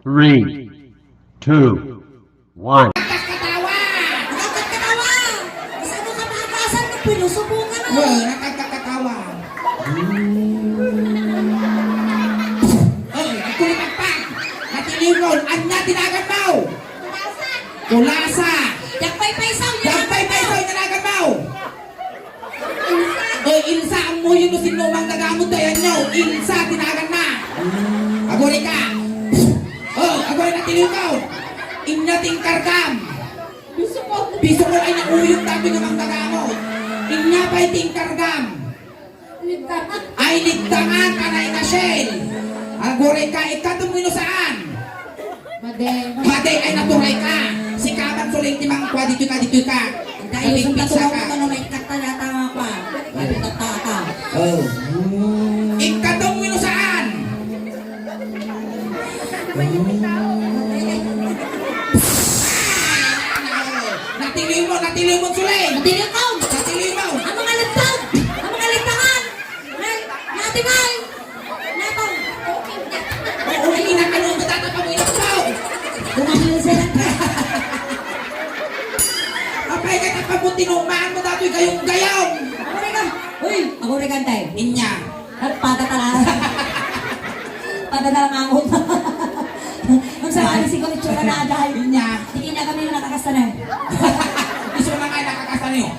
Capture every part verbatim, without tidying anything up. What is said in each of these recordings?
Three, two, one. Nagkakatawa! Nagkakatawa! Saan mo kapagasan? Nagpinusubukan mo! Well, nagkakatawa. Oh, nagkulipagpag! Natilingon! Anya tinagan mo? Kulasa! Kulasa! Diak pay paisaw! Diak pay paisaw! Tinagan mo! Oy, Ilsa, ammoyo no sinno mang gagamot dayanyo. Ilsa, tinaganna. Agurayka. Oh, agurayka, tiliwkaw. Inya ti inkargam. Bisukol. Bisukol ay nauyog datoy nga manggagamot. Inya pay ti inkargam. Ay, ligtangan, kanay na, Shell. Agurayka, ikkatom wenno saan? Madi. Madi ay naturayka. Sika man, Suling, ti mangkua, ditoyka, ditoyka. Dahil sa pagpigsa ka. Katumaw ko, no, maikkat ta yata nga pa. Ay, tattaka. Oh. Ikkatom wenno saan? Natiliw mo, natiliw mo, Suling. Natiliw ko. Natiliw mo. Ang mga lagtag. Ang mga lagtangan. Ay, nati, bay. Napang. Uli na kayo, matatapamuin ako. Kumahal sila. Apay ka, tapamutin, umaan mo datoy gayong-gayong. Ako rin ka. Uy, ako rin ka, tay. Inya. At pada tala. Pada tala ngangon. Ang sa akin siguro itsura na, dahil. Inya. Sige na kami nakakasana. Gusto na nga nakakasana yun.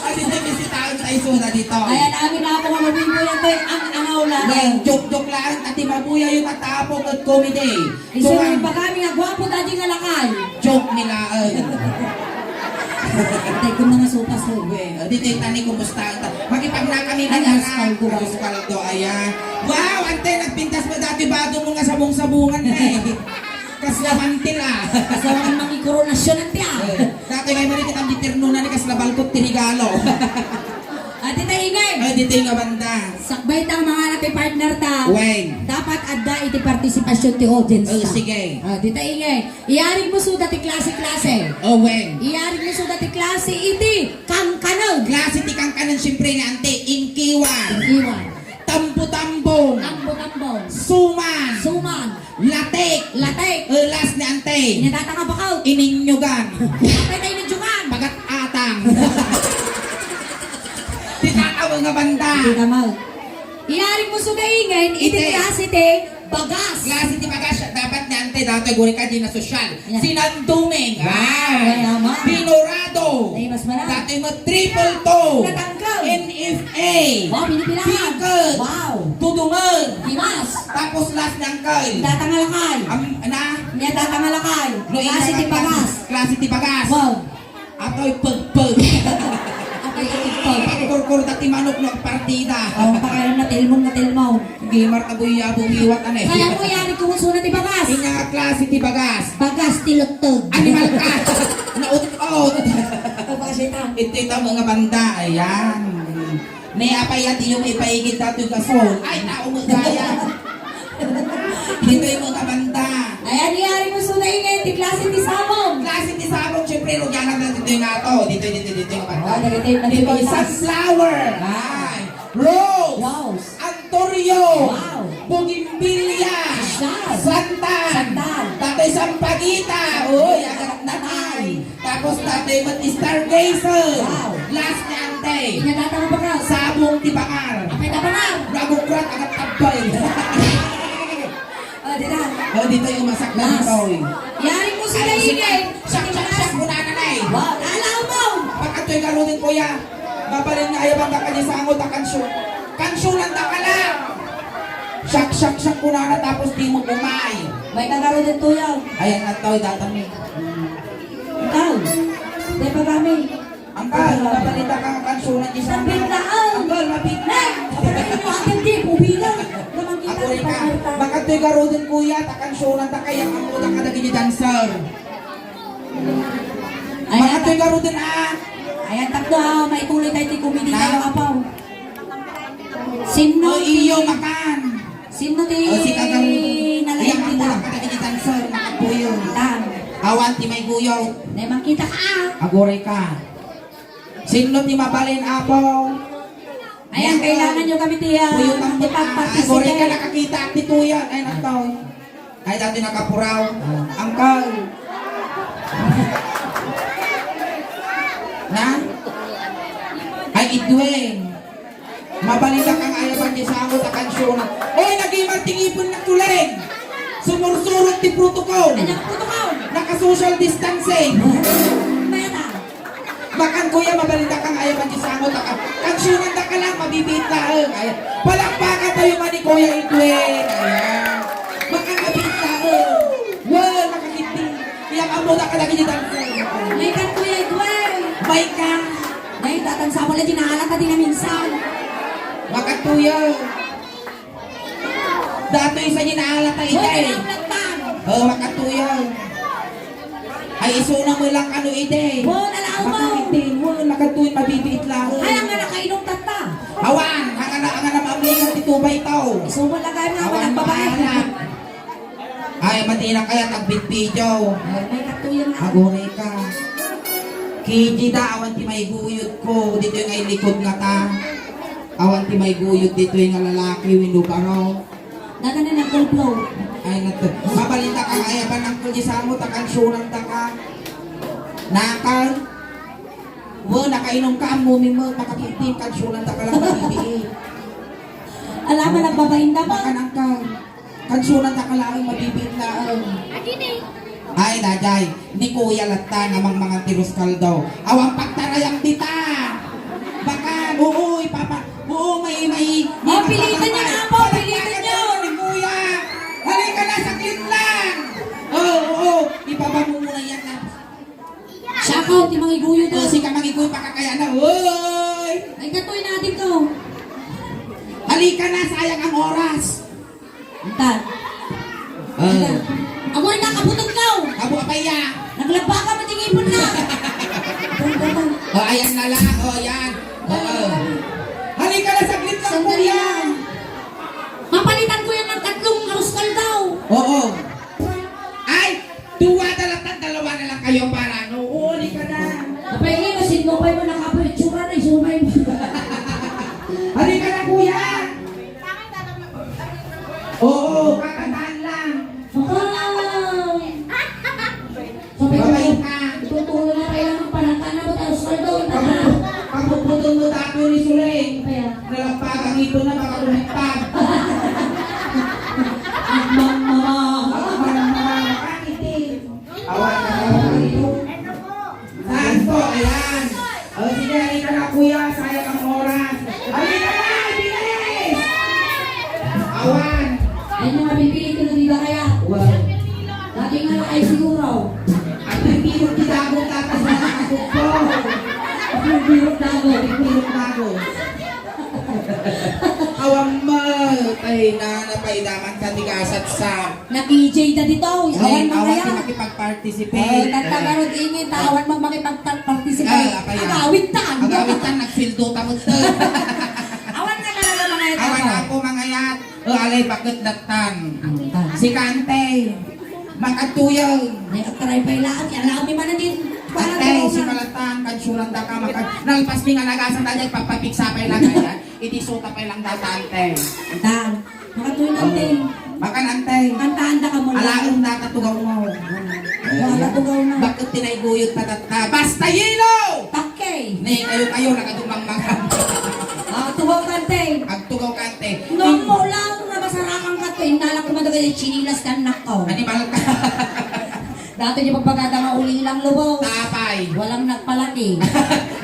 Ay, dito, bisitahan tayo, suna dito. Ayan, amin na ako nga mabuhay-buhay lang tayo. Ang angaw lang. Well, joke-joke lang. Ati mabuhay yung matapo at comedy. Isu So, lang ang ba kami nga gwapo dati nga lakay? Joke nila, ay. Tay, kung mga sopas, oh. Well, dito yung tani, kumusta? Makipag na kami Ay, ng alas anak. Kaldo ba? Alas kaldo, ayan. Wow, ante, nagpintas mo dati, bado mo nga sabong-sabungan na eh. Kasla mantil, ah. Kasla man mangi koronasyon, ante, ah. Eh, dati kayo man kita di terno na ni kasla balkot ti regalo. Ah, dita ingay. Ah, dita nga banda. Sakbay ta, mga ate partner ta. Wen. Dapat adda iti partisipasyon ti audience Oh, ta. Sige. Ah, dita ingay. Iyarig mo suda ti klase-klase. Oh, wen. Iyarig mo suda ti klase iti kangkanen. Klase ti kangkanen, siyempre, nga ante, ingkiwan. Ingkiwan. Tambo-tambong. Tambo-tambong. Suman. Suman. Latek. Latek. Eh, last ni ante. Inadata nga bakaw. Ininyugan. Apay tayo ininjugan? Pagat-atang. Ti tataw nga banda. Ti tamaw. Iyarig mo suda ingen, iti Ite. Klase ti bagas. Klase ti bagas, dapat ni ante datoy guri ka di na sosyal. Yan. Sinanduming. Wow, Ay. Wala man. Pinorado. Ay, mas marami. Datoy mo triple toe. Natangkal. N F A. Wow, pinipilahan. Pikit. Wow. Tudungan. Himas. Tapos last ni uncle. Data nga lakay. Am-, na? Niya data nga lakay. No, Klase ina ti nga bagas. Klase ti bagas. Wow. Atoy pagpag. Atoy pagpag. Pagkurkur ta ti manok no partida. Oh, pakayon na tilmon nga tilmaw. Gamer ta buya bumiwat ane. Kaya mo yan, ikumusuna ti bagas. Inya nga klase ti bagas. Bagas ti luttog. Animal ka. Naut-ut. Pagpakasita. Ito ito mga banda. Ayan. Ne, apay, ati yung ipaigid datoy gasol. Ay, tao mo gaya. Dito yung mga banda. Ay, ano yari mo suna ingay? Ti klase ti sabong. Klase ti sabong, syempre, rugyanan na dito yung ato. Dito, dito, dito yung banda. Oh, dito, dito, Dito yung dito. Sunflower. Ay. Rose. Rose. Antorio. Wow. Bougainvillea. Sal. Santan. Santan. Tatay Sampagita. Uy, agad na tayo. Tapos tatay mat stargazer. Wow. Last ni ante. Inya data nga bakal. Sabong ti bakal. Apay ta bakal? Nagukrat agad tabbay. Oh, dira. Oh, dito yung masak na Last. Dito, eh. Yari mo sila Ay, ingay. Sak, sak, sak, muna na na eh. Wow, alaw mo. Pag ato'y garudin, kuya. Babalin nga ayaw bang kakanya sa angot ang kansyon. Kansyonan ta ka lang. Sak, sak, sak, muna na tapos di mo umay. May kagarudin, tuyaw. Ayan, ato'y datang eh. Ikaw, di pa kami. Angkal, mabalita ka nga kansunan di sa Ang biglaan. Angkal, mabigla. Hey! Kapatid mo, atin di, pubilan. Naman kita Ako rin ka. Pagkakita. Makatoy garuden, kuya, ta kansunan ta kaya ang muda ka dagiti dancer. Ayan. Makatoy garuden, ah. Ayan, tatlo, ah, maituloy tayo ti comedy Na? Tayo, apaw. Sino O, iyo, ti makan. Sino ti O, si Kagawad. Nalayan Ayan, kita? Mula ka na kinitan, sir, nakapuyo. Tan. Awan, ti may guyo. Di makita ka, ah. Aguray ka. Sino ti mabalin, apo? Ayan, kailangan nyo kami ti, ah, Kuya Tambo, ti ah, pag-participate. Sorry ka, nakakita ak ditoy, ah. Ay, nagtaw. Ay, dati nakapuraw. Angkal. Na? Ay, Edwin. Mabalin ka nga ayaban ti sango ta kansiona. Oy, nagimar ti ngipennakto laeng. Sumursurot ti protocol. Ay, nagprotocol. Naka-social distancing. Meta. Makan, kuya, mabalin ka nga ayaban ti sango ta ka-, kansionandaka lang, mabibiit laeng. Ay, palakpakan tayo man ni Kuya Edwin. Ayan. Makan, mabiit laeng. Well, makakiti. Iyak amo na kadagiti dancer. May kan, Kuya Edwin. May kan. Nay, datan sa mo lang, dinala ka din na minsan. Makatuyo. Datoy sa dinala ta ide. Hoy, anak, nagtan. Oh, makatuyo. Ay, isuna mo lang ano ide. Wo, nalaw mo. Makakiti, wo, nakatuyo, mabibiit lang. Ay, ang nga nakainom tatta. Awan, ang ana, ang ana, maamlikan ti tubay tao. Isumo lang kayo nga, awan, walang babae. Maalam. Ay, mati na kaya tagbidbidyo. Ay, may katuyan na. Aguray ka. Kidi da, awan ti maiguyod ko, ditoy nga ilikod nga ta. Awan ti maiguyod ditoy nga lalaki, wenno baro. Daga na nagkulplo. Ay, nato. Mabalita ka nga, ay, abanang ko di samo, ta kansunan ta ka. Nakal. Wo, nakainom ka, ammo mi mo, makapintin, kansunan ta ka lang, mabibiit. Alam mo, nagbabain na ba? Baka nang ka. Kansunan ta ka laeng, mabibiit laeng. Ay, daydiay, ni Kuya latta nga mangmangan ti ruskaldo. Awan pagtarayam dita. Baka, oo, ipapa-, oo, may, may, may. Oh, pilitan niyo na po, pilitan niyo. Ni Kuya. Halika na, saglit lang. Oo, oo, ipapamumuna yan na. Siya ka, ti mangiguyo da. O, sika mangiguyo, pakakaya na. Uy! Ay, katoy natin to. Halika na, sayang ang oras. Anta. Ah. Anta. Amo rin nakabutog ka, oh. Kabu apay ya. Naglaba ka, matingipon na. Anta, anta. O, ayan na lang. O, ayan. Oo. Halika na, saglit lang, sandali kuya lang. Mapalitan ko yan ng tatlong aruskal daw. Oo. Ay, duwa na lang, dalawa na lang kayo para, no? Uli ka na. Kapag ngayon, sinupay mo, nakapoy, itsura na, isumay mo. Halika na, kuya. Oo, kakantahan lang. Wow. Sabi ko, babay ka. Itutulo na kailangan panangkan na ba tayo? Sweldo, yung tama. Pagpuputol mo, tato ni Suling. Kaya? Nalagpagan ito na, baka lumagpag. Ang mama. Ang mama, bakit eh? Awan, awan, awan. Saan po? Ayan. O, sige, halika na, kuya. Sayang ang oras. Halika na, bilis! Awan. Ay, mga bibili, ito na, di ba kaya? Wow. Dati nga na kayo siguro. Ang pipirot ni Dago, tapos nakakagugpo. Ang pipirot Dago, pipirot Dago. Awan mo. Ay, na, napaidaman ka, tigasat sa Nag-D J da dito. Awan, awan ti makipag-participate. Oh, tatagarod ingin, ta awan mang makipag-participate. Ay, apay, ah. Agawid tan. Agawid tan, nagsweldo ta met. Awan nga talaga, mga yata. Awan ako, mga yat. O, alay, bakit datan? Ang tan. Si Kante. Makatuyaw. Ay, agtaray pay laang. Yan laang, di man na din. Ante, si Kalatan, kansuran da ka, maka-, nalpas mi nga nagasan da dyan, papapiksa pay lang, ayan. Iti suta pay lang datante. Tan. Makatuloy, ante. Makan, ante. Kantaan da ka mo lang. Alaen da, tatugaw mo. Wala, tatugaw na. Bakit tinayguyod ta tatta? Basta yelo! Okay. Ne, kayo, kayo, nakadumang mga. Ah, tugaw ka, ante. Agtugaw ka, ante. Nung mo lang na masarakan ka, to, inalak ko madagay yung chinilas ka, anak ko. Animal ka. Dati niya pagpagada nga uli lang lubaw. Tapay. Walang nagpalaki.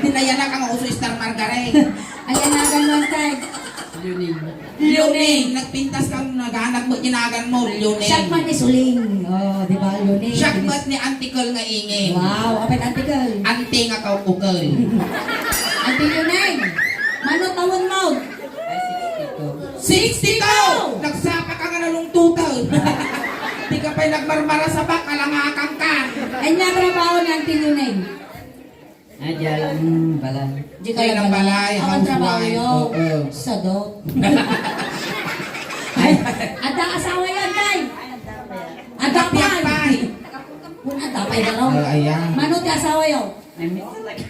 Dinayanak ang uso Star Margarine. Ay, anagan mo, ante. Leoning. Leoning. Nagpintas kang naganak mo, ginagan mo, Leoning. Siak man ni Suling. Oh, di ba, Leoning? Siak man ni Antikol nga ingin. Wow, apay Antikol? Anti nga kaukukel. Ante Leoning. Mano taon mo? Ay, sixty-two. Sixty-two! Nagsapa ka nga nalungtutan. Di ka pa'y nagmarmara sa bak, kalangakan ka. Anya trabaho ni Ante Leoning? Ah, diyan lang, hmm, balay. Di ka lang balay, housewife. Ang trabaho yo? Oo. Sadot. Ay, ada asawa yan, tay. Ada pay. Ada pay. Kun ada pay, garo. Oh, ayan. Mano ti asawa yo?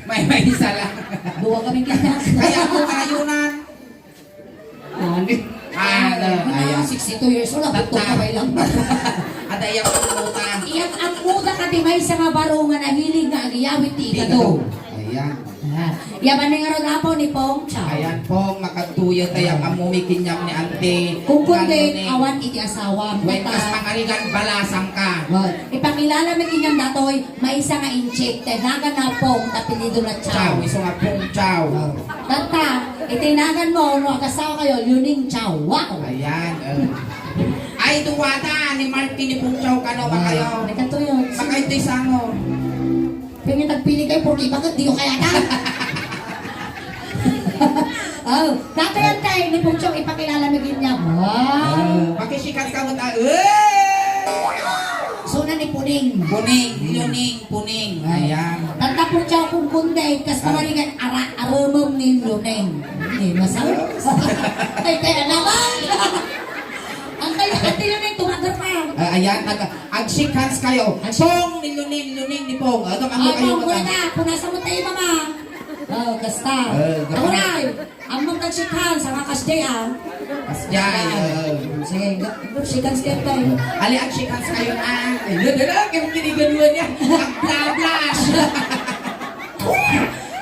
May, may isa lang. Duwa kami kanya. Kaya ako, karayunan. Ah, ah, mga ayan. Sixty-two years old, abot Tata. Ka pa ilang. At ayan, puta. Iyan ang muda ka ti maysa nga baro nga nahilig nga agiyawid ti ikado. Ayan. Ah, iya ba ni nga rod apo ni Pong Chow? Ayan, Pong, makagtuya tayo ang amumi kinyam ni Ante. Kung kundi, awan iti asawa. Wen, kas mangarigan, balasang ka. Wen, ipakilala mi kinyam datoy, maysa nga inchik, ti nagan na Pong, tapilido na Chow. Chow, isu nga Pong Chow. Tatta, iti nagan mo, no, agasawa kayo, Luning Chow. Wow! Ayan, eh. Ay, duwada, ni Martin, ni Pong Chow, kano ba kayo? Nagkatuyo. Baka ito'y sango. Pwede tagpili kayo, porque bakit di ko kaya ta? Oh, dati yan tayo, ni Pong Chow, ipakilala mi kinyam. Wow! Eh, makisikat ka mo ta-, eh! Suna ni Puning. Puning, Luning. Puning, ayan. Tanta po siya kung kunday, kas kamarigan, ara-, aramam ni Luneng. Hindi, masal-, ay, kaya naman! Ang kaya, ati Luneng, tumagar ka. Ah, ayan, ag-, ag-shake hands kayo. Ag-, Pong ni Luneng, Luneng ni Pong. Agam, agam, ay, kayo, Pong, agam. Wala na. Punasan mo tayo, mama. Oh, kasta. Eh, Ako na. Ammom kag shake hands, ang kasjay, ah. Kasjay, ah. Sige, ga-, shake hands kayo, tay. Ali, ang shake hands kayo, ah. Ay, yun, yun, yun, yung kinigaluhan niya. Ang bla-bla.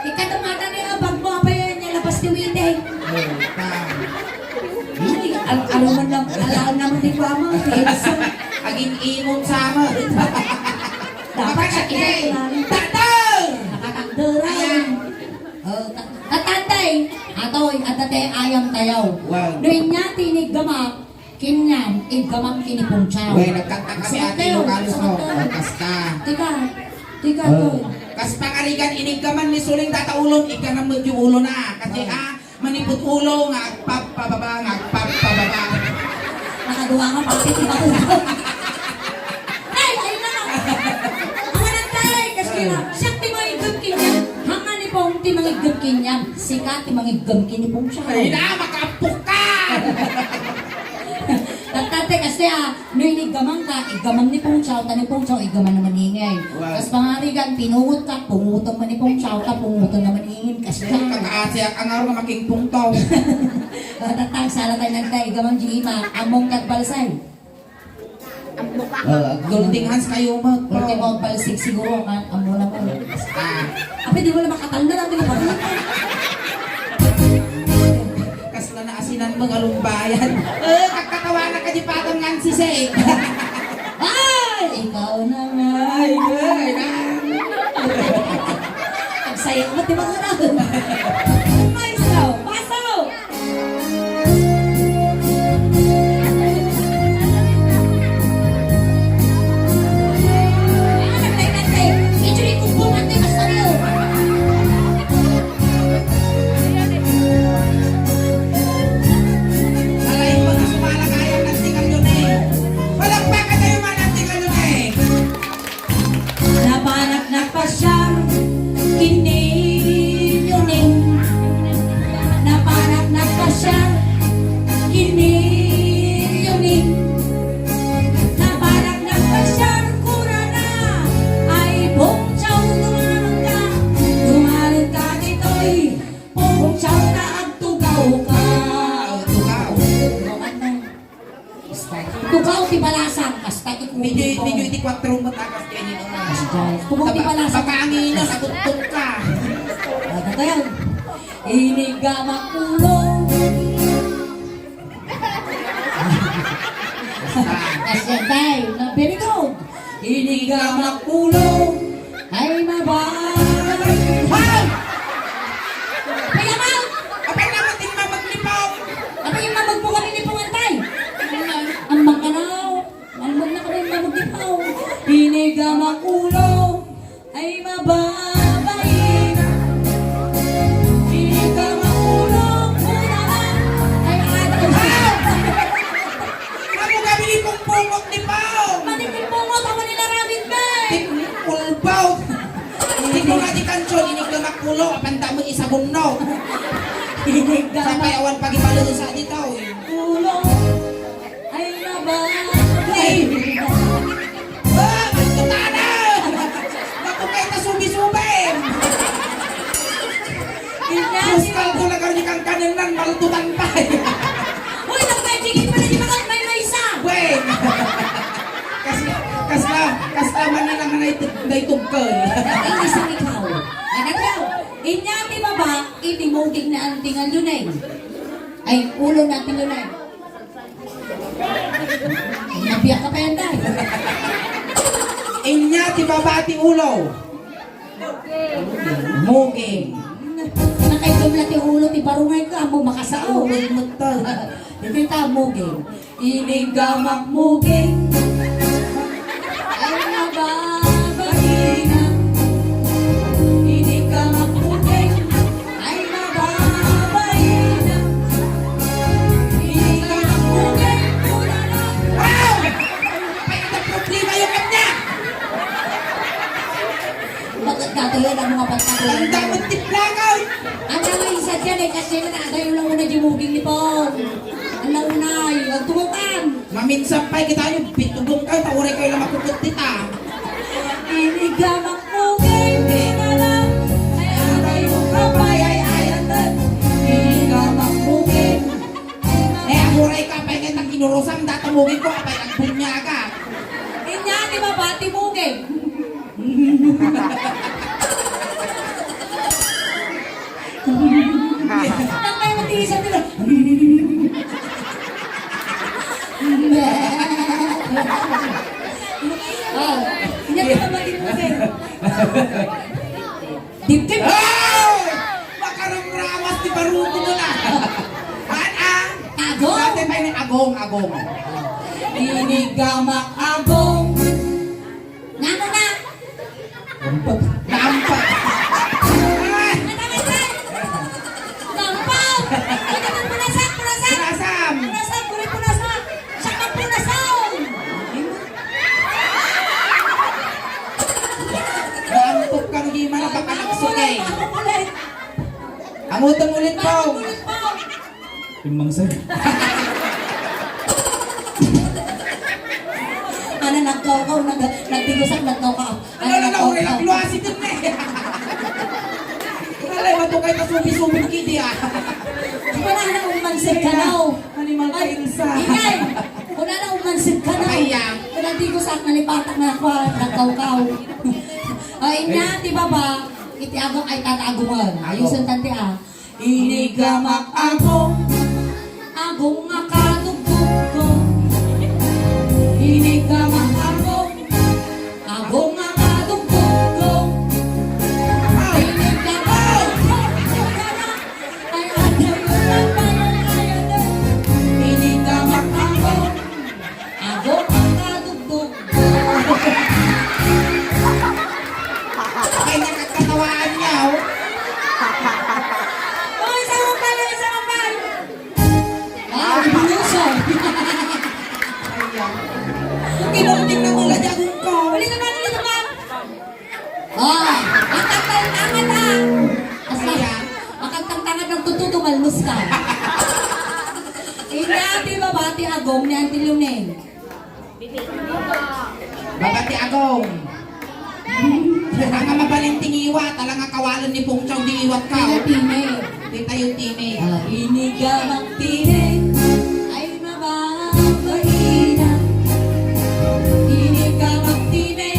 Ikaw, tumata niya, bag mo, apa yan, yung labas ni Witeng. Oh, ta. Ay, al-, aruman lang, alaan naman di ko, ama. Aging imong sama. Dapat sa Makasakit. Ikaw, Tatang! Nakakagdura. Ayan. Oh, ta-, tatantay, atoy, adda ti ayam tayo. Wow. No inya ti iniggamak, kinyam, iggamak ken ni Pong Chow. Uy, nagkanta kami, Ate Ilocano, no? Kasta. Tika, tika, Toy. Kas pangarigan, iniggaman ni Suling data ulon, igganam met yung ulo na. Kasi, ah, manipot ulo nga agpapababa, nga agpapababa. Nakadua nga, pati ti bako. Ay, ay na. Ang anak tayo, ay, kasi na. Siya ti mangiggam kinyam. Hanga ni Pong ti mangiggam kinyam. Sika ti mangiggam kini Pong siya. Ay na, makaapok ka! Tattante kasi, ah, no iniggaman ka, iggaman ni Pong Chow, ta ni Pong Chow, iggaman naman ingay. Wow. Kas pangarigan, pinungot ka, pungutan man ni Pong Chow, ta pungutan naman ingin, kas ka. Kakaasi, ang araw nga makingpong to. Ah, tatag, sala tayo lang tayo, iggaman di ima, among kagbalsay. Ah, golden hands kayo, mag-, Ultimo ang balsig siguro, kan, amo naman. Ah. Abi, di mo na makatalna lang, di mo pa. Kasla na asinan mo nga lumbayan. Eh, kagkatawa na ka di patang nga sisig. Ay, ikaw na nga. Ay, ay, ay. Ang saya mo, di ba, ano? Ay, so, paso! Palakpakan tayo, manang Tika Luneng. Napanak nagpasiar ken ni Luneng. Napanak nagpasiar ken ni Luneng. Napanak nagpasiar kunana, ay Pong Chow, tumanon ka, tumanon ka ditoy. Pong Chow, ta agtugaw ka. Tugaw. Tugaw ti balasang, kasta ti kubit. Medyo, medyo iti kuwatro mo takas kaya nito. Tugaw ti balasang. Baka angin na, nagutot ka. Ano to yan? Iniggamak ulo. Kasi tayo, na very good. Iniggamak ulo. Ay, maba. Hoy! Kaya ba? Apay na mo, tingnan mo, ni Pong. Apay, yung mamagpo kami ni Pong, antay. Ang makanaw. Ang magna kami, mamagdipaw. Iniggamak ulo. Ay, mababait. Iniggamak ulo. Una lang. Ay, ate. Amo kami ni Pong Pungok ni Pong. Mati ni Pong, amo nila rabbit, be. Ulbaw. Hindi ko nga di kanson, iniggamak ulo, apanta mo isabong, no? Iniggamak. Sapay awan pagipalo sa dito, eh. Ulo. Ay, nabati. Ah, maltutan na! Naku, kay ta subi-subi! Inyasi. Puskal ko na karni kang kanan nan, maltutan pa. Naitugkol. Naiisang ikaw. Ano daw? Inya ti baba, iti muging ni Auntie nga Luneng. Ay, ulo ni Auntie Luneng. Nabiak ka pa yan, day. Inya ti baba ti ulo. Muging. Nakaitom na ti ulo ti barungay ka, amo makasao. Ulo mo to. Dito ta, muging. Inigamak muging. Ay, mababaina. Inigamak muging. Ay, mababaina. Inigamak muging. Ay, ito problema yung kanya. Bakit natuloy ang mga pagkatuloy? Ang dapat tiplakan! Ang dami isa dyan eh, kasi na nagay ulang una di muging ni Pong. Ang naunay, ang tumukan. Maminsan pa, kita nyo, bitugong kayo, tauray kayo lang makukutit ah. Inigamak muging, di na lang. Ay, abay mo ka, pay, ay, ay, ay, ay. Inigamak muging. Eh, amuray ka, pay, nga tang inurusan, data muging ko, apay, ang bunyaga. Inya, di ba, bati muging? Ang may matiisan nila. Oh, hindi ka matimusin. Dibdib. Ay! Makaramramas ti baruto mo na. An, an? Agong? Dati pa ini agong, agong. Inigamak agong. Ngano na? Naampat. Naampat. Ay! Naampat! Naampat! Ay, naman, punasan, punasan! Punasan! Punasan, kuri, punasan! Siya ka, punasan! Naampat kang di man, baka nagsukay. Ulit, ulit. Amutan ulit, Pao. Ulit, Pao. Imang sir. Ano, nagkawkaw, nag-, nagdigosak, nagkawkaw. Ano na, nauri lang, luwasi din eh. Alay, matukay ta subi-subi kiti ah. Wala na, umansig ka na, oh. Animal ka, Ilsa. Ingay! Wala na, umansig ka na, oh. Kaya? Wala, digosak, nalipatak na ako, ah, nagkawkaw. Ay, inya, ti baba, iti agong ay tatagungan. Ayusan tante, ah. Inigamak agong, agong nga kadugdugko. Inigamak agong, agong nga kadugdugko. Inigamak, ay, ay, ay, ay, ay, ay. Inigamak agong, Agong nga kadugdugko. Ay, nakakatawaan niya, oh. Oh, isa mo pa, isa mo pa. Ah, binuso. Ayan. Kinunting na mula dyan ko. Ulit naman, ulit naman. Oh, makagtangtangan, ah. Basta, makagtangtangan ng tututo, malmus ka. Inya, ti baba ti agong ni Auntie Luneng. Baba ti agong. Ang mabalin ti ngiwat, alang nga kawalen ni Pungchaw di iwat ka. Tine, tine. Ti tayo, tine. Ah, inigamak tine. Ay, mababaina. Inigamak tine.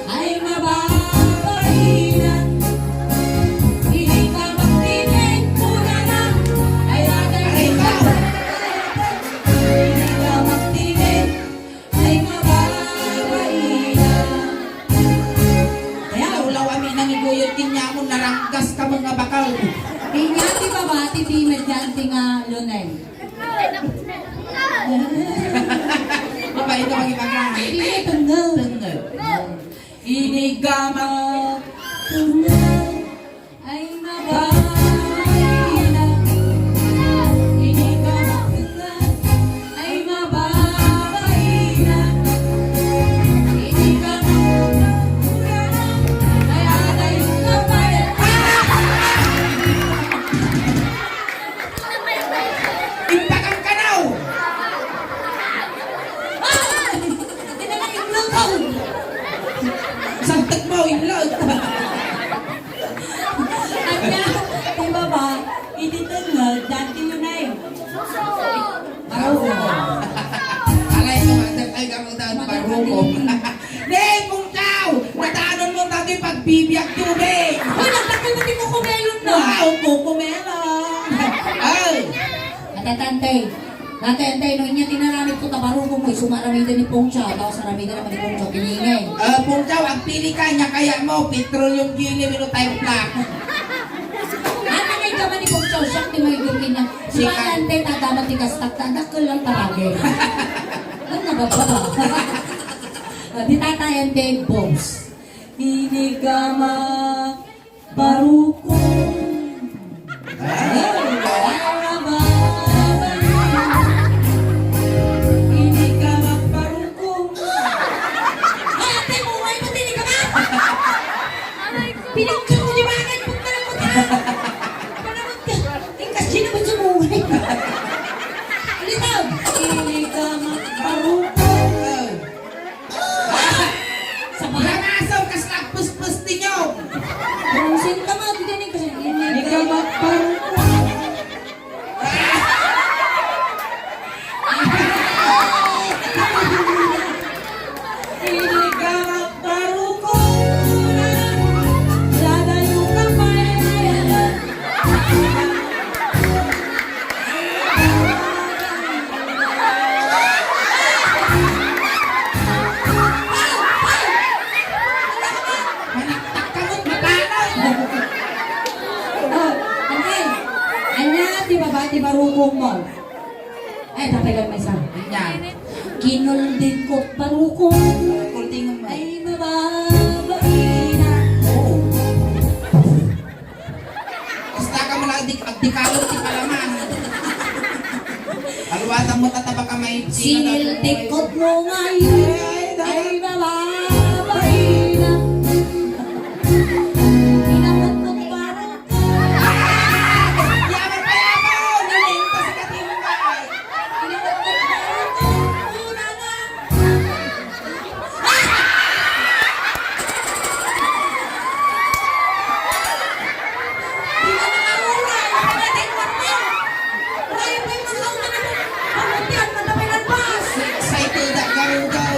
Ay, mababaina. Inigamak tine. Kunana. Ay, agay. Aray ka. Inigamak tine. Ay, mababaina. Kaya ulaw amin nangiguyod kinyamun, naranggas ka mga bakal. Inya ti baba ti timed ni Auntie nga Luneng. Mabait ka mag-ibaga. Sige, tunggal. Tunggal. Inigamak. Tunggal. Ay, mababaina. Inigamak. Ay, mababaina. Inigamak. Ay, agay, agay. Impakang kanaw! Ah! Hindi na nga itlog. Santek mo, itlog. Tante, Tante, Tante, no inya tinaramid ko tabarukong mo, isu nga aramiden ni Pungchaw, tapos aramiden naman ni Pungchaw, kiningay. Ah, Pungchaw, agpili ka, inya kaya mo, petroleum jelly, wenno tire black. Ano nga ikaw man ni Pungchaw, siya, di mo igurgin niya. Sika. Tante, tadaman ti kastak, tadakkel lang tarage. Ano na ba ba? Ah, di tatayan, Tante, boss. Inigama Barukong. Ah? Ay, mababay. Ini ka magbarukong. Ay, ate, mo, ay, pati ni ka ba? Pinagkang mo di ba agad? Pagkalamot ka. Pagkalamot ka. Ingkas, sino ba sumuwi? Alitaw. Ini ka magbarukong. Sabay. Ramasaw kas nagpuspos ti niyog. Bronsin ka mo, di ka ni kasi. Ikaw magparuko. Ikaw magparuko. Dadayo ka pa, eh. Manaktak ka mo't mapanaw. Oh, ante, ania ti baba ti barukong mo? Ay, tapegan mo isa. Ania? Kinulding ko't barukong. Kuldingan mo. Ay, mababaina. Oo. Basta ka mo lang, agdi-, agdikalon ti palaman. Aluwasan mo, tataba ka may Sinildikot mo ngay. Ay, ay, ay, bababaina. Inabot mo ti barukong. Yaman pa, yaman! Nalento si Katimba. Inabot mo ti barukong. Una na. Excited ak, garugaw.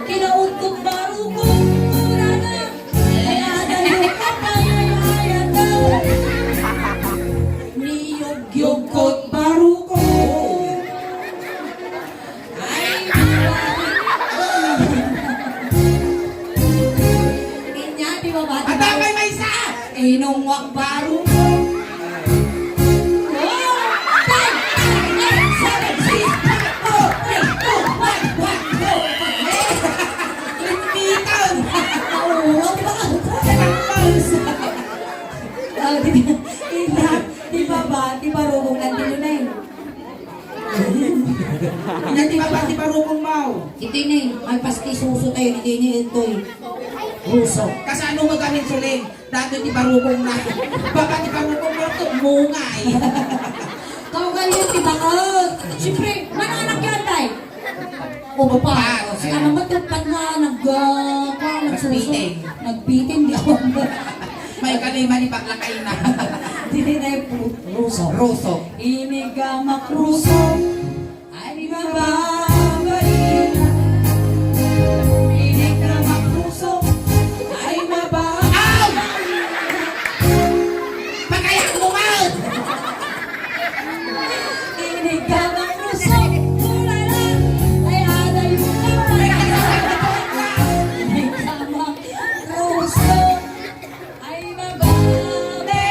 Kinaudkot barukong, una na. Ay, adayo ka pa, ay, ay, ay, ay. Niyugyugkot barukong. Ay, inya, di ba, bati? Ata, may maysa! Inungwak barukong. Oh! Five, five, eight, seven, six, five, four, three, two, one, one, two. Limpitan! Oo, di ba? Tapos. Oh, di ba? Inya, di ba, bati barukong nandito na eh. Ina ti baba ti barukong mo. Iti ni, agpastisuso tayo, iti ni, itoy. Ruso. Kasano mo gamin suling? Dato ti barukong na. Baba ti barukong mo, ito, mungay. Kaugal yun, ti bakot. Siyempre, mano anak yan, tay? Upa. Upa. Si ano, matupad nga, nag, ah, kuwan, nagsuso. Nagbiting. Nagbiting, di ako. May kalima ni bakla kayo na. Dili na yung pu-, ruso. Ruso. Inigamak ruso. Ay, mababaina. Inigamak ruso. Ay, mababaina. Pagayat mo man! Inigamak ruso. Ulala. Ay, aday mo naman. Inigamak ruso. Ay, mababe.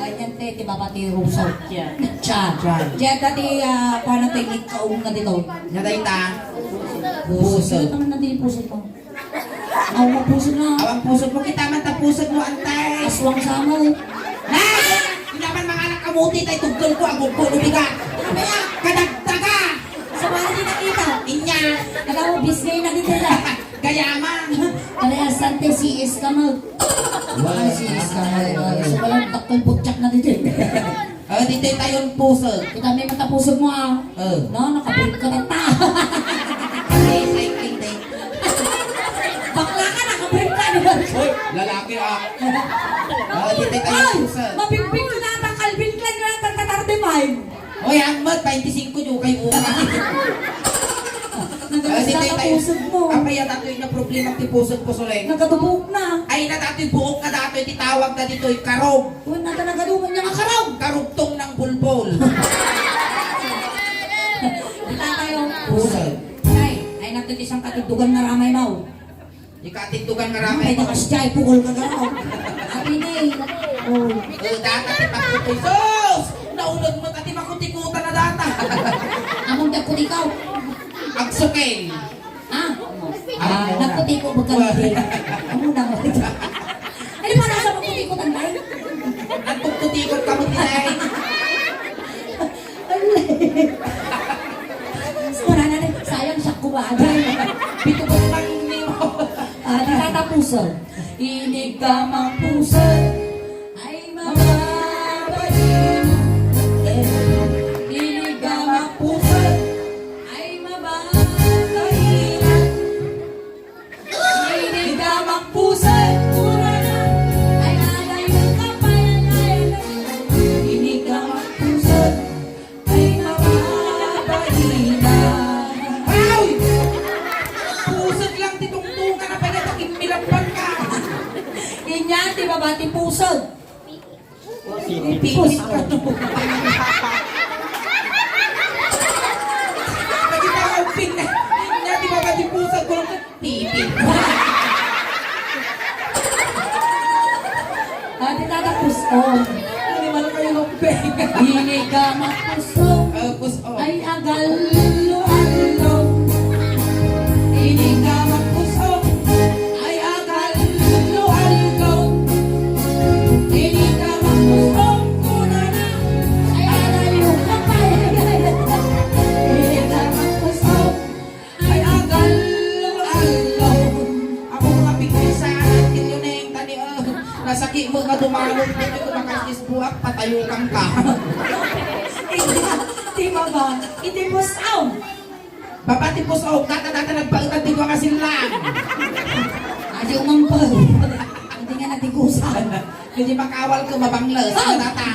Ay, yan, te, ti baba ti ruso. Tiyan. Tiyan. Tiyan. Tiyan, dati, ah, paano, te, ni kaong na dito? Naday ta. Puso. Puso. Ano naman na di puso mo? Aw, puso na. Awan puso mo, kita man ta puso mo, antay. Aswang sa mo. Ha? Hindi naman mga anak kamuti, tay tugkol ko, agog ko, lubigat. Ano yan? Kadagdaga. Sa mga di nakita. Inya. Alam mo, bisgay na dito na. Gayaman. Parehas sante, C S ka mo. Ay, C S ka mo. Ay, so, walang dakkel butyak na dito. Oh, dito tayo ang puso. Kita may mata puso mo, ah. Oh. No, nakabrip ka na ta. Hindi, cycling din. Bakla ka, nakabrip ka, di ba? Hoy, lalaki, ah. Oh, dito tayo ang puso. Mabigbig ka na, Calvin Klein na, thirty-five. Hoy, ang mat, twenty-five yung kayo. Nagalis Pusod mo. Apay, datoy nga problema ti pusod ko, Suleng. Nagkatubok na. Ay, na datoy buok nga datoy, ti tawag na ditoy, karog. Wen, nata nagaduman niya nga karog. Karugtong ng bulbol. Di tayo. Pusod. Ay, ay, nagtitisang katugtugan na ramay, Mau. Ikatindugan nga ramay. Ay, nakas jay, pukol ka garaw. Ati ni. Oh. Eh, data ti pagkutoy. Sus! Naunag mo, ati makutikutan na data. Among dagkot ikaw. Agsukin. Ha? Ah, nagkutiko mo ka, Miguel. Amo na mo. Ano ba nasa magkutikutan, bay? Nagkutiko ka mo, Tinay. Wala na din. Sayang siya kumaga. Bito ko naman ni mo. Ah, di tatapusan. Inig ka mapusan. Ay, mababayin. Inig ka mapusan. Ay, mababayin. Inig ka mapusan, kurana. Ay, agay ka pa, ay, ay, ay. Inig ka mapusan, ay, mababaina. Ay! Pusod lang ti tungtungan, apay nga takimmilampan ka. Inya, ti baba, ti pusod. Pipis ka to. Pagkita ko, pin-, niya, di ba, di pusag ko lang, pipis. Ah, di tatapos, oh. Animal kayo, Lopeng. Inig ka mapuso. Ah, puso. Ay, agallo-allo. Inig ka mapuso. Ay, agallo-allo. Inig ka mapuso. Kunana. Ay, agallo ka pa. Inig ka mapuso. Ay, agallo-allo. Ako nga pigpisahan, Tio Neng, tani, ah, nasakit mo nga dumalog, dito ko makasisbuak, patayukan ka. Iti, ti baba, iti pusaw. Baba ti pusaw, data, data, nagbaetad dito nga silang. Adi umampag. Hindi nga natigusan. Hindi makawal ko, mabangles. Ah! Ano data?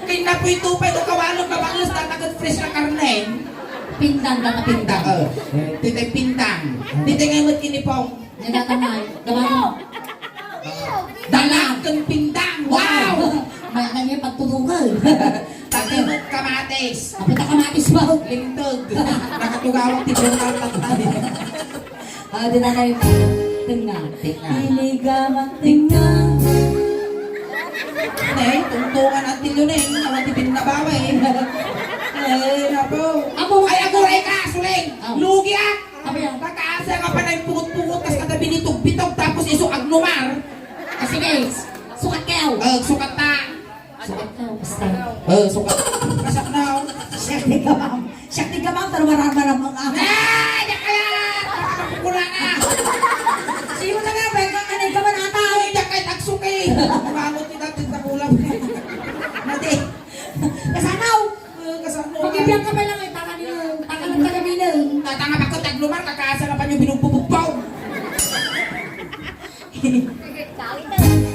Kinapoy tupay ko kawalog, mabangles, data ket fresh na karne. Pindang, data pindang. Oo. Titay pindang. Titay nga mo't kinipong. Nga data na, gabano. Dalag ken pindang. Wow! May nang yung pagtutukan. Pati mo't kamatis. Apita kamatis ba? Lintog. Nakatugawang ti General Tatay. Ah, di na kayo. Tenga. Tenga. Iligaw ang tenga. Nay, tungtungan ang Tio Neng, awan ti pinnabawa eh. Ay, naku. Amo, ay, aguray ka, Suleng! Oh. Lugi ah! Apa yan? Kakaasa nga pa na yung pugot-pugot, kas kada binitog-bitog, tapos iso agnumar. Ah, sige. Sukat kayo. Oh, sukat ta. Sukat ka, basta. Eh, sukat. Kasak na, oh. Siya di ka, ma'am. Siya di ka, ma'am, pero marami-rami ang ako. Eh, di kaya! Kulang na! Sino na nga, Beng? Ang kanay ka man ata? Ay, di kaya tagsuki! Umabot kita, tignan ko lang. Mati. Kasanaw! Eh, kasanaw. Mag-ibiyang ka pa lang, eh. Taka niyo, taka ng taga Minang. Tatanga pa ko, taglumar, kakasa na pa niyo binububugbaw.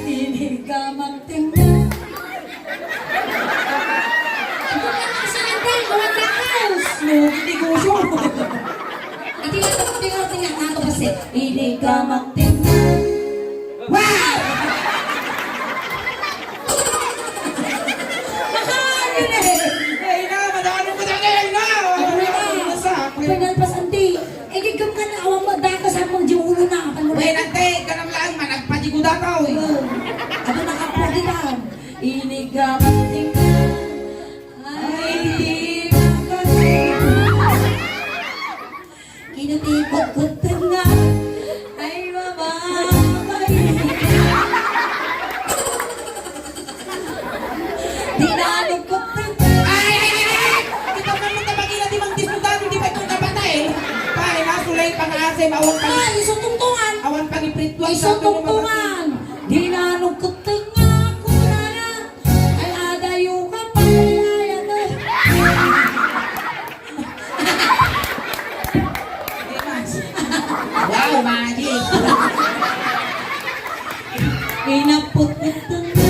Hindi ka magtinda. Ito ka na sa atin, mga takas. Lugi negosyo. Iti nga, iti nga, iti nga, nga to kasi. Hindi ka magtinda. Wow! Mahal yun eh. Ay na, madami ko na kayo na. Ano na? Ano na sa akin? Pinalpas, auntie. Eh, gigam ka na, awan mo, dahil ka sa mong di ulo na, apan mo. Uy, nante, kanam lang, managpadi ko dataw, eh. Oo. Ano na ka, pwede ka? Inigamat tingnan. Ay, di na ka. Kinutipot ko tingnan. Ay, mama, ay. Dinalog ko pa. Ay, ay, ay, ay, ay! Kita man mo tabagina di mang disputan, di pa ito napatay. Pare, nasulay pang-asim, awan pang- Ay, iso tungtungan. Awan pang-iprituan. Iso tungtungan. Dinalog ko pa nga, kurana. Ay, adayo ka pa, ay, ay, ay. Wow, magic! Inapot ito na.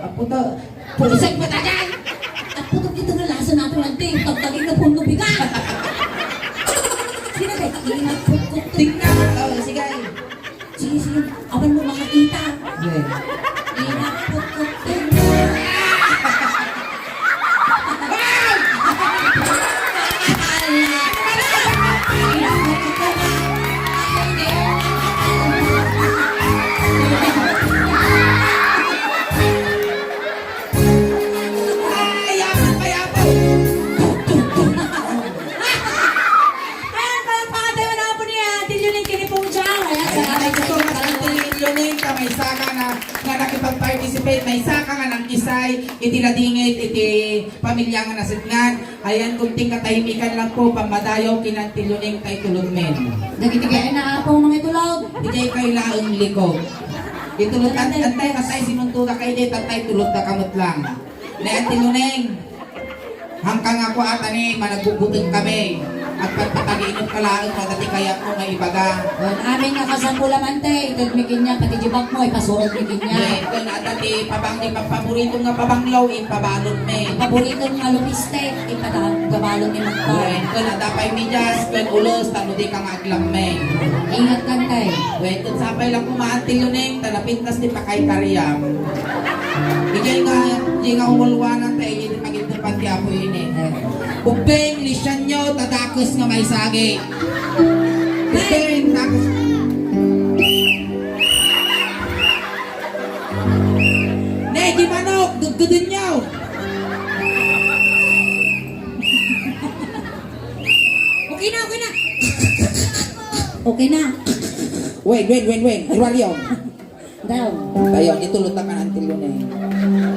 Apo to. Pusag mo tagal! At putok ito na lasa natin lang din. Tagtagin na puno bigat. Thank you so much, Auntie Luneng, ta maysa ka nga, nga nakipag-participate, maysa ka nga nangkisay iti ladingit iti pamilya nga nasutngan. Ayan, kunting katahimikan lang po, pammadayaw ken Auntie Luneng ta itulodmin. Dagiti kay naapaw nga itulod. Di kay kailaeng liko. Itulod, an-, antay, antay, sinuntuda kay di, antay, tulodda ka met lang. Ne, Auntie Luneng, hangka nga kua, ata ni, managbubutek kami. Agpatpatagiinot ka laeng, madati kayatmo nga ibaga. Wen, amin nga kasapulaman, te, ited mi kenya, pati jibak mo, ipasurod mi kenya. Wen, ken adda ti pabang-, ti pagpaborito nga pabanglo, ipabalot mi. Paborito nga lumistek, ipada-, gabalon ni Magpang. Wen, ken adda pay medyas, ken ulos, tapno dika nga aglammeng. Ingat kan, te. Wen, ket sapay lang kumaan ti Luneng, ta napintas ti pakay kariam. Idiay nga, idiay nga umulwanan ta, idiay ti pagiddepan ti Apo ini. Ubbing, lisianyo, ta dakes nga maisagi. Ubbing, dakes. Ne, di manok, gudgudenyo. Okay na, okay na. Okay na. Wen, wen, wen, wen. Iruario. Daw. Tayo, itulod ta kan Auntie Luneng.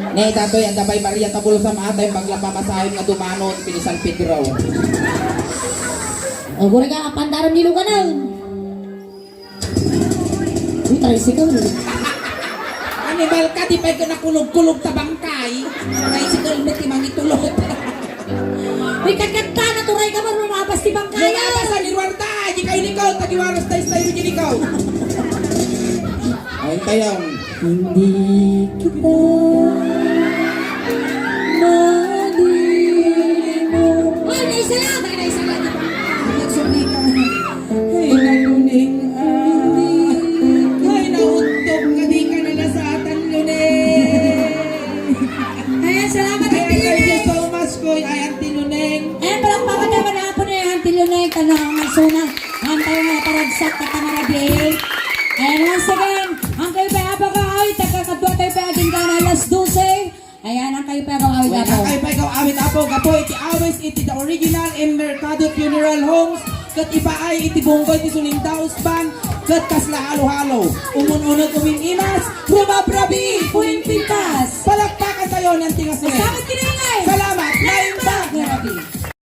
Ne, datoy, adda pay Maria Tabulsam, atay, maglapamasayon nga dumanon, pini San Pedro. O, gura ka, pandaram ni Luganan. Uy, tricycle. Animal ka, di pay ka nakulog-kulog ta bangkay. Tricycle met ti mangitulod. Uy, kagkagtana, turay ka man, lumabas ti bangkay. Lumabas, aliruar ta, di kayo likaw, tagiwaras tayo, tayo, di likaw. Ay, tayo. Hindi kita malilimot. Ay, naisala! Ay, naisala! Nagsumika. Ay, naluning, ah. Ay, nauntok ka, di ka nalasatan, Luneng. Ayan, salamat, Ayan, Auntie thank you Luneng. So much, Koy. Ay, Auntie Luneng. Ayan, palakpakan naman ang apo ni Auntie Luneng. Tanang ang suna. Ang tayo nga paragsak, katamarabi. Ayan, once again, ang kayo pa apagaawit, nagkakadwa tayo pa aging gana alas dose. Ayan, ang kayo pa gaw awit, Apo. Ang kayo pa gaw awit, Apo, gapu iti awis iti The Original in Mercado Funeral Homes, ket ipaay iti bunggo iti Suling Daos Band, ket kasla halo-halo. Umun-uneg umin-imas, rumabrabi, puling pintas. Palakpakan tayo ng tingas ulit. Sabot kini,